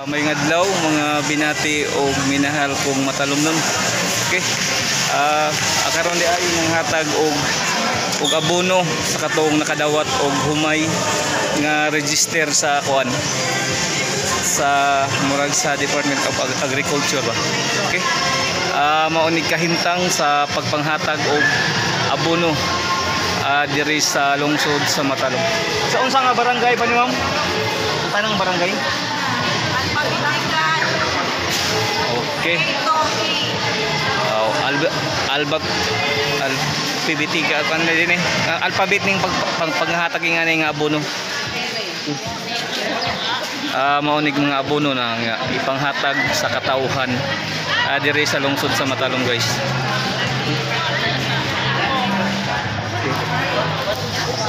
May ngadlaw mga binati og minahal kong matalomnon. Okay. Karon di ay nanghatag og abono sa katong nakadawat og humay nga register sa kuan sa murag sa Department of Agriculture ba. Okay. Mao ni kahimtang sa pagpanghatag og abono diri sa lungsod sa Matalom. Sa unsa nga barangay pa ni, ma'am? Tanang barangay? Okay. Oh, alba alba al PBT ka kan na din eh. Alphabet ning pag panghatag nga ni nga abono. Mao ni mga abono na nga ipanghatag sa katawhan diri sa lungsod sa Matalom, guys. Okay.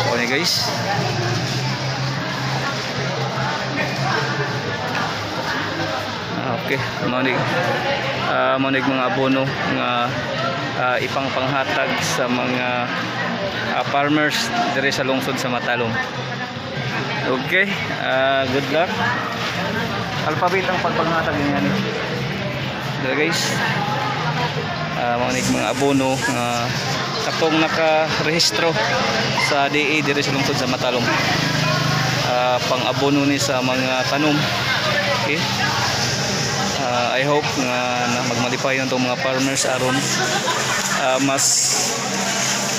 Mao ni, guys. Okay, mao ni mga abono nga ipangpanghatag sa mga farmers diri sa lungsod sa Matalom. Okay, good luck. Alphabet ang pagpanghatag niya ni. Dira, guys. Mao ni mga abono nga katong nakarehistro sa DA diri sa lungsod sa Matalom. Pang-abono ni sa mga tanom. Okay. I hope nga na magmalipay itong mga farmers aron mas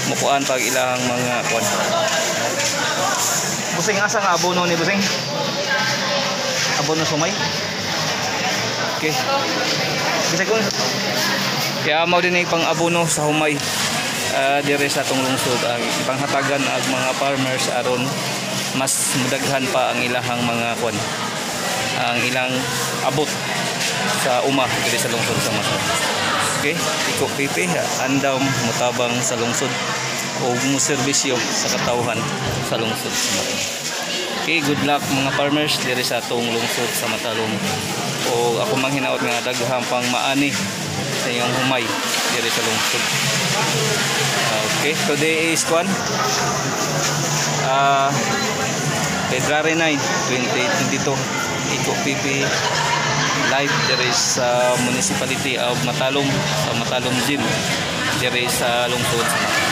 mukuan pag ilang mga kuan. Busing, asa nga abono ni, busing? Abono sumay? Okay. Bisag kung kaya mao din ay pang abono sa humay dire sa atong lungsod ang ipanghatagan ang mga farmers aron mas mudaghan pa ang ilahang mga kuan, ang ilang abot sa uma diri sa lungsod sa Matalom. Okay, Iko Pipi, andam mutabang sa lungsod o mo serbisyo sa katawhan sa lungsod sa Matalom. Okay, good luck mga farmers diri sa atong lungsod sa Matalom. O ako mang hinaot nga daghang pang maani sa iyong humay diri sa lungsod. Okay, today is kwan February 9, 2022. Iko Pipi live diri sa Municipality of Matalom, sa Matalom Gym diri sa lungsod sa Matalom.